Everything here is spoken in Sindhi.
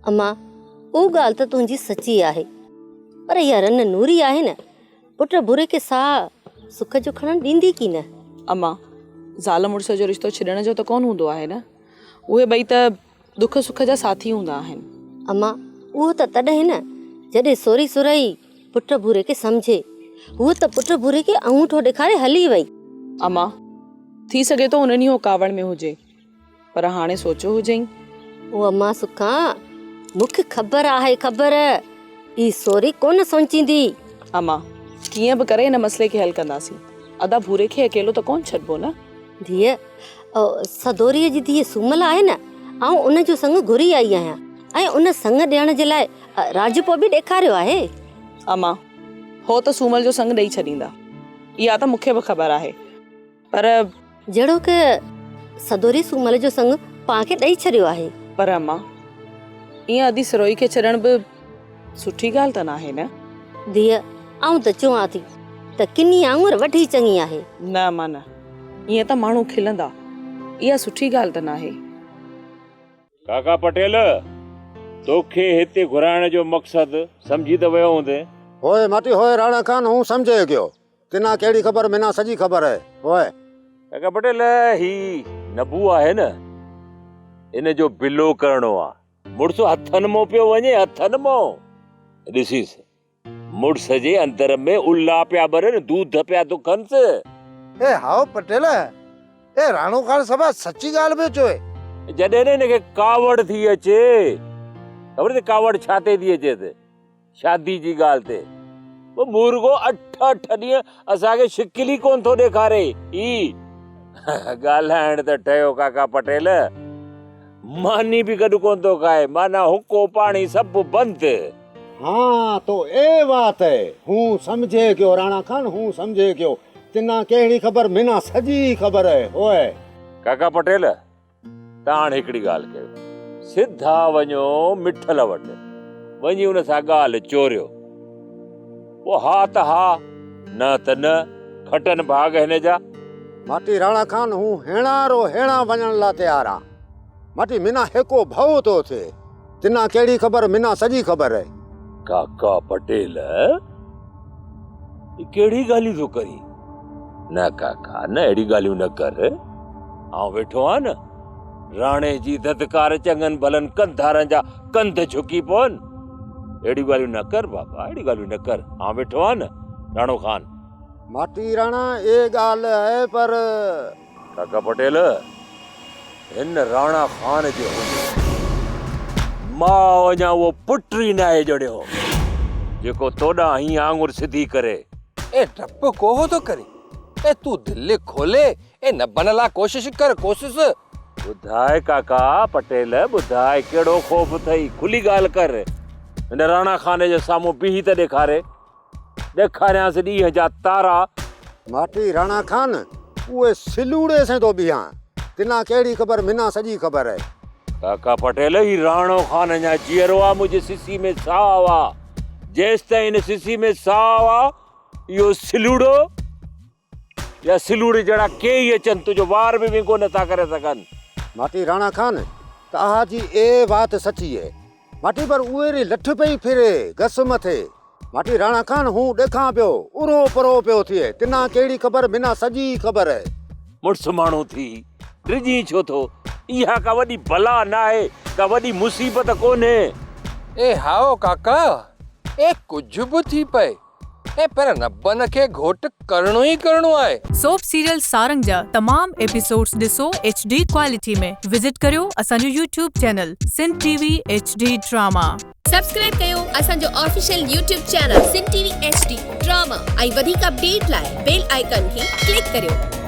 اما، اهو ڳالهه ته تنهنجي سچي آهي، پر اها رن نوري آهي نه، پٽ ڀوري کي ساهه سک جو کڻڻ ڏيندي ڪي نه؟ اما، زال مڙس جو رشتو ڇڏڻ جو ته ڪونه هوندو آهي نه، اهي ٻئي ته ڏک سک جا ساٿي هوندا آهن. اما، اهو ته تڏهن نه، جڏهن سوري سرهي پٽ ڀوري کي سمجهي. هوء ته پٽ ڀوري کي آڱوٺو ڏيکاري هلي وئي. اما، ٿي سگهي ٿو ان ڏينهن هو ڪاوڙ ۾ هجي. پر هاڻي سوچيو هجئين. او اما سکان، مون کي خبر آهي خبر، هي سوري ڪونه سوچيندي. اما، ڪيئن به ڪري هن مسئلي کي حل ڪنداسين. ادا ڀوري کي اڪيلو ته ڪونه ڇڏبو نه. ڌيء، سدوريء جي ڌيء سومل آهي نه، آئون ان جو سڱ گهري آئي آهيان ۽ ان سڱ ڏيڻ جي لاء راضپو به ڏيکاريو آهي. اما، هو ته سومل جو سڱ ڏئي ڇڏيندا. اها ته مون کي به خبر آهي. پر. جهڙوڪ سدوري سومل جو سڱ پان کي ڏئي ڇڏيو آهي. پر اما، ائين ادي سروئي کي ڇڏڻ به سٺي ڳالهه ته ناهي نه؟ ڌيء، آئون ته چوان ٿي ته ڪني آڱر وڍي چڱي آهي. نه اما نه، ائين ته ماڻهو کلندا، اها سٺي ڳالهه ته ناهي. ڪاڪا پٽيل، توکي هتي گهرائڻ جو مقصد سمجهي ته ويو هوندين؟ هوء ماٽي هوء راڻا خان هون سمجهي گيو. تنا ڪهڙي خبر منا سڄي خبر اهي. هوء. ڪاڪا پٽيل، هي نبو آهي نه، ان جو بلو ڪرڻو آ. مڙس هٿن مون پيو وڃي، هٿن مون. ڏسيس، مڙس جي اندر ۾ الا پيا ٻرن، دوڌ پيا دکنس. اي هائو پٽيل، اي راڻو خان صفا سچي ڳالهه پيو چوي. جڏهن نه هن کي ڪاوڙ ٿي اچي، خبر اٿئي ڪاوڙ ڇا تي ٿي اچيس؟ شادي جي ڳالهه تي. پوء مورڳو اٺ اٺ ڏينهن اسان کي شڪل ئي ڪونه ٿو ڏيکاري. هي ڳالهائڻ ته ٺهيو ڪاڪا پٽيل، ماني به گڏ ڪونه ٿو کائي، معنيٰ حقو پاڻي سڀ بند. ها تو اي وات اي، هون سمجهي گيو راڻا خان، هون سمجهي گيو، تنا ڪهڙي خبر منا سڄي خبر اي، هوء. ڪاڪا پٽيل، تان هاڻ هڪڙي ڳالهه ڪيو، سڌا وڃو مٺل وٽ، وڃي ان سان ڳالهه چوريو. پوء ها ته ها، نه ته نه، کٽن ڀاڳ هن جا. ماٽي راڻا خان، هون هيڻا رو هيڻا وڃڻ لا تيار آن. ماٽي منا هيڪو ڀؤ ٿو ٿئي. تنا ڪهڙي خبر، منا سڄي خبر اهي. ڪاڪا پٽيل، هي ڪهڙي ڳالهيون ٿو ڪرين؟ نه ڪاڪا نه، اهڙيون ڳالهيون نه ڪر. آئون ويٺو آهيان نه، راڻي جي ڌڌڪار چڱن ڀلن ڪنڌارن جا ڪنڌ جهڪي پون. اهڙيون ڳالهيون نه ڪر بابا، اهڙيون ڳالهيون نه ڪر. آئون ويٺو آهيان نه، راڻو خان. ماٽي راڻا، اي ڳالهه آهي پر. ڪاڪا پٽيل، هن راڻا خان جي هوندي ماء اڃا اهو پٽ ئي ناهي ڄڻيو، جيڪو توڏانهن هيئن آڱر سڌي ڪري. اي ڊپ ڪوهه ٿو ڪرين؟ اي تون دل کولي اي نبن لا ڪوشش ڪر ڪوشش. ٻڌاء ڪاڪا پٽيل ٻڌاء ڪهڙو خوف اٿئي کلي ڳالهه ڪر. هن راڻا خان جي سامهون بيهي ته ڏيکاري. ڏيکاريانس ڏينهن جا تارا. ماٽي راڻا خان اهي سلوڙي سين ٿو بيهان تنا ڪهڙي خبر منا سڄي خبر اهي. ڪاڪا پٽيل هي راڻو خان اڃا جيئرو آ منهنجي سسي ۾ ساهه آ جيستائين هن سسي ۾ ساهه آ اهو سلوڙو يا سلوڙي جهڙا ڪيئي اچن تنهنجو وار به ونگو نٿا ڪري سگهن. ماٽي راڻا خان ته اها جي اي وات سچي اي ماٽي پر اهي ري لٺ پئي ڦري گس مٿي ماٽي راڻا خان هون ڏيکان پيو ارو پرو پيو ٿئي تنا ڪهڙي خبر منا سڄي خبر اي. مڙس ماڻهو ٿي ڊڄين ڇو ٿو؟ اها ڪا وڏي بلا ناهي، ڪا وڏي مصيبت ڪونهي. اي هائو ڪاڪا، اي ڪجهه به ٿي پئي، اي پر نبن کي گهوٽ ڪرڻو ئي ڪرڻو آهي. سوپ سيريل سارنگ جا تمام ايپيسوڊس ڏسو ايڇ ڊي ڪوالٽي ۾ وزٽ ڪريو اسان جو YouTube channel Sindh T V H D drama. Subscribe ڪيو اسان جو official YouTube channel Sindh T V H D drama ۽ وڌيڪ اپڊيٽ لاء بيل آئيڪان کي ڪلڪ ڪريو.